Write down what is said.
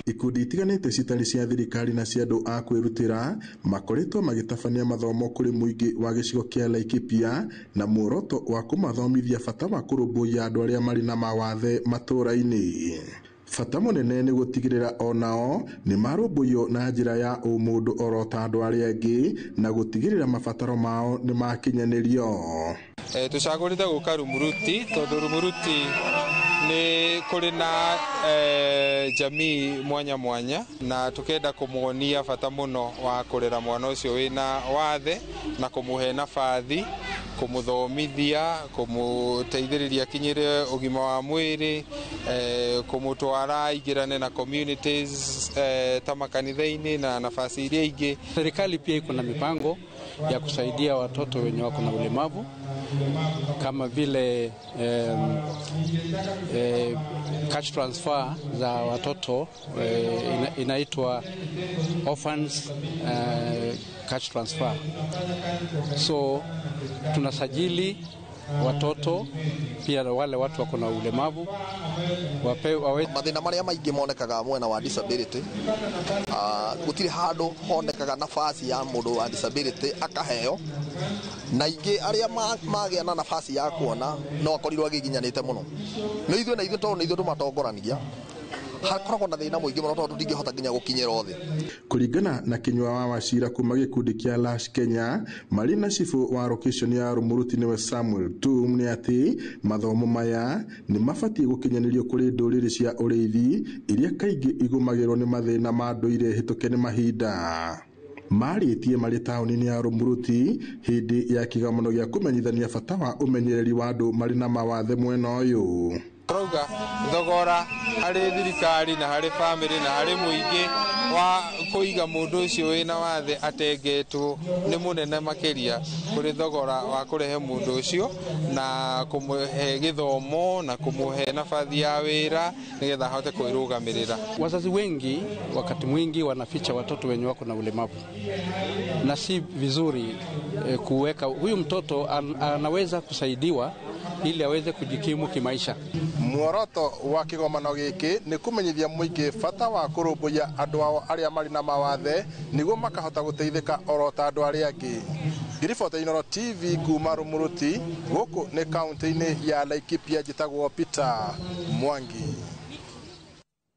Ikundi itiganĩte citarĩ cia thirikari na cia andũ a kwĩrutĩra makoretwo magĩtabania mathomo kũrĩ mũingĩ wa gĩcigo kĩa Laikipia na muoroto wa kũmathomithia bata wa kũrũmbũiya andũ arĩa marĩ na mawathe matũũra-inĩ. Bata mũnene nĩ gũtigĩrĩra onao nĩ marũmbũiyo na njĩra ya ũmũndũ oro ta andũ arĩa angĩ na gũtigĩrĩra mabataro mao nĩ makinyanĩrio. Tũcagũrĩte gũka Rumuruti tondũ Rumuruti nĩ kũrĩ na jamii mwanya mwanya na tukenda kũmuonia bata mũno wa kũrera mwana ũcio wĩna wathe na kũmũhe nabathi, kũmũthomithia, kũmũteithĩrĩria akinyĩre ũgima wa mwĩrĩ, kũmũtwara aingĩrane na communities, ta makanitha-inĩ na nafasi iria ingĩ. Serikali pia iko na mipango ya kusaidia watoto wenye wako na ulemavu kama vile cash transfer za watoto, inaitwa orphans cash transfer. So tunasajili watoto pia wale watu wako na ulemavu wawe. Mathina maria maingi monekaga mwena wa disability, gutiri handu honekaga nafasi ya mundu wa disability akaheo, na ingĩ arĩa magĩa na nafasi ya kuona no akorirwo agĩginyanĩte mũno nĩ ithuĩ, na ithuĩ tondũ nĩ ithuĩ tũmatongoranagia hakoragwo na thĩna mũingĩ mũno tondũ tũtingĩhota nginya gũkinyĩra othe. Kũringana na Kinyua wa Wachira kuma gĩkundi kĩa Lash Kenya marĩ na cibũ wa location ya Rumuruti nĩwe Samuel Tum nĩ atĩ mathomo maya nĩ mabatiĩ gũkinyanĩrio kũrĩ ndũrĩrĩ cia ũrĩithi iria kaingĩ igũmagĩrwo nĩ mathĩna ma ndũire hĩtũke nĩ mahinda. Marĩtie marĩ taũni-inĩ ya Rumuruti hĩndĩ ya kĩgomano gĩa kũmenyithania bata wa ũmenyereri wa andũ marĩ na mawathe mwena ũyũ. Tũrauga thogora harĩ thirikari na harĩ bamĩrĩ na harĩ mũingĩ wa kũiga mũndũ ũcio wĩna wathe atengetwo nĩ mũnene makĩria kũrĩ thogora wa kũrehe mũndũ ũcio na kũmũhe gĩthomo na kũmũhe nabathi ya wĩra nĩgetha ahote kwĩrũgamĩrĩra. Wazazi wengi wakati mwingi wanaficha watoto wenye wako na ulemavu, na si vizuri kuweka huyu mtoto anaweza kusaidiwa ili aweze kujikimu kimaisha. Muoroto wa kĩgomano gĩkĩ nĩ kũmenyithia mũingĩ bata wa kũrũmbũiya andũ ao arĩa marĩ na mawathe nĩguo makahota gũteithĩka oro ta andũ arĩa angĩ. Ngĩribota Inooro TV kuma Rumuruti gũkũ nĩ kaunti-inĩ ya Laikipia, njĩtagwo Peter Mwangi.